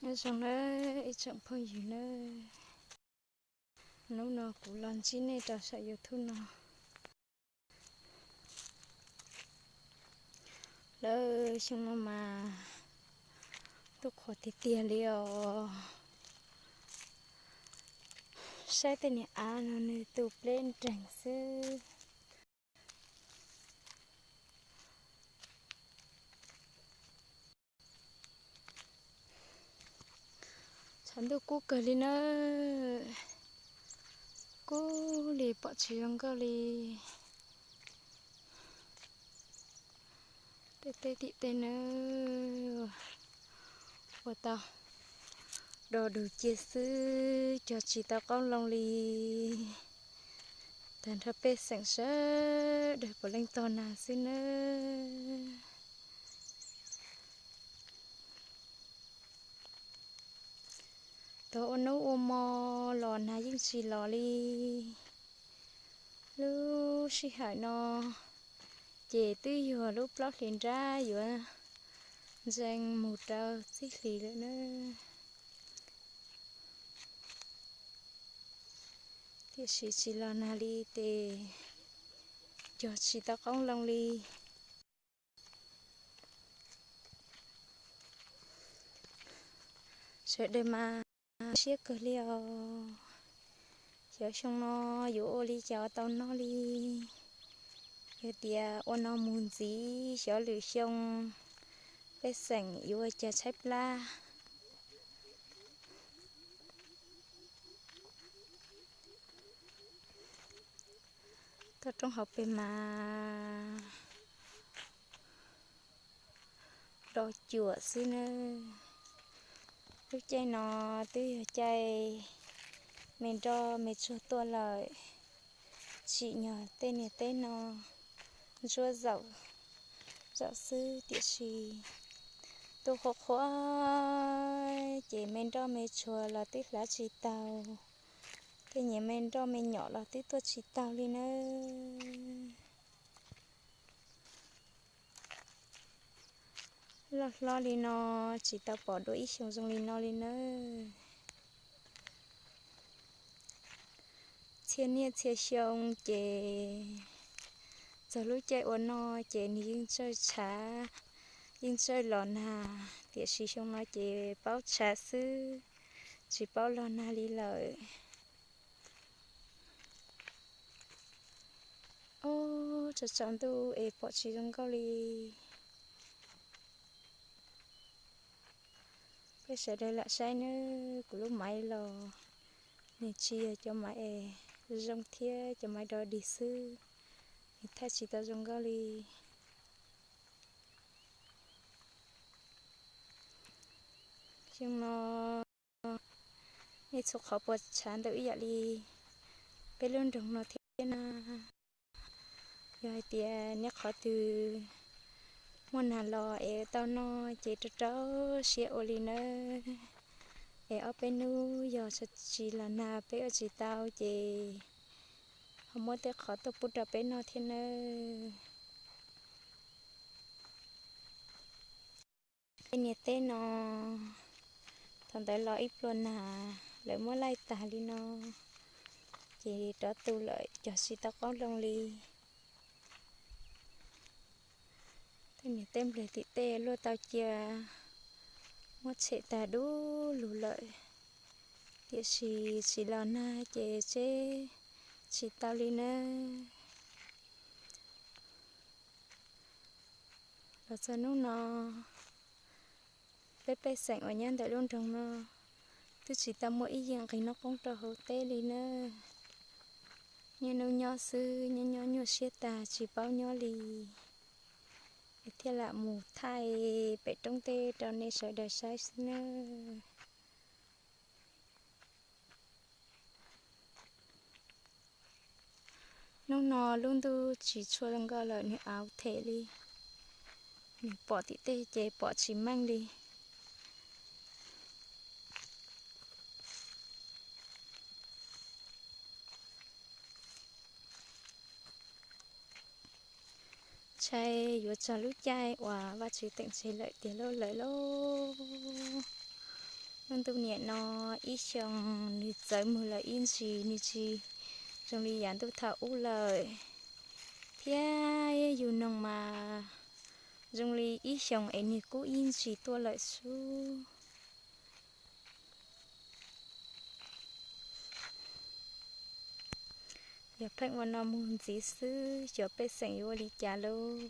Nyob zoo nawb ib tsoom phooj ywg nawb, hnub no kuv los ntsib nej rau saum YouTube no. Lawv xyoo no mas ntuj qhuav tiag tiag li os. Saib tej niag av no nws tu pleb nreeg xwb. Tshav ntuj kub kawg li nawb, kub li pom tsis zoo nkauj li. Tej teb tim tej nawb, ua tau do dus cia xwb, cog tsis tau qoob loo li. Tag nrho pej xeem sawv daws puav leej tog nag xwb nawb. Tog ua hnub ua hmo los nag yeej tsis los li. Lub sij hawm no ces twb yog lub plaub hlis nrab yuav ntxeev mus rau txij hlis lawm nawb. Tiam sis tsis los nag li ces cog tsis tau qoob loo li. Sawv daws mas siab kawg li os. Xyov xyoo no yuav ua li cas tau noj li. Yog tias ua no mus ntxiv xyov lwm xyoo pej xeem yuav ua cas tshaib plab. Toj roob hauv pes mas do cuam xwb nawb. Lub caij no twb yog caij me nroj me tsuag tuaj lawm, tsim nyog tej niag teb no ntsuab zaum zaum xwb, tiam sis ntuj qhuav qhuav ces me nroj me tsuag los twb hlav tsis tau, tej niag me nroj me nyom los twb tuaj tsis tau li nawb. Loj hlob li no tsis tau pom dua ib xyoo zoo li no li nawb. Txhia niaj txhia xyoo ces txog lub caij ua noj ces nws yeej tsawj tshav, yeej tsawj los nag, tiam sis xyoo no ces paub tshav xwb, tsis paub los nag li lawm. Ob, tsaus tsaus ntuj es pom tsis zoo nkauj li. Peb sawv daws lam saib nawb, kuv lub maiv los nws tsis yog cov maiv es zoo thiab, cov maiv dog dig xwb, nws thaij tsis tau zoo nkauj li. Xyoo no nej txhua qhov puas tshav ntuj ib yam li peb lub nroog no thiab na? Yog hais tias nej qhov twg muaj nag los es tau noj ces rau rau siab ua li nawb. Es ob peb hnub yog tsis los nag peb ua tsis tau ces ho muab tej qhov tuaj pub rau peb noj thiab nawb. Tej niag teb no thaum ntawd los ib pluag nag lawv muab laij tag li no, ces rov tu lawm cog tsis tau qoob loo li. Tej niag teb nplej tim tej luaj tau cia muab tshem tag du lug lawm, tiam sis tsis los nag ces tseb tsis tau li nawb. Los txog hnub no, peb pej xeem uas nyob ntawm lub nroog no twb tsis tau muaj ib yim nqis noj qoob rau hauv teb li nawb. Niaj hnub nyob xwb, nyob nyob nyuaj siab tag tsis paub nyob li, es thiaj lam mus thaij pem roob teb rau nej sawv daws saib xwb nawb. Hnub no lub ntuj tsis tshua zoo nkauj lawm, nws auv them li, nws pom tim tej ces pom tsis meej li. Ntshai yuav txog lub caij uas Vajtswv teem tseg lawm tiag lauj lawm lauj. Ntuj niam no ib xyoos nws txawv mus lawm ib ntsis, nws tsis zoo li yav ntuj thaum ub lawm. Thiab yus noog mas zoo li ib xyoos es nws kub ib ntsis tuaj lawm xwb. Yog pheej ua no mus ntxiv xwb, xyov pej xeem yuav ua li cas lauj.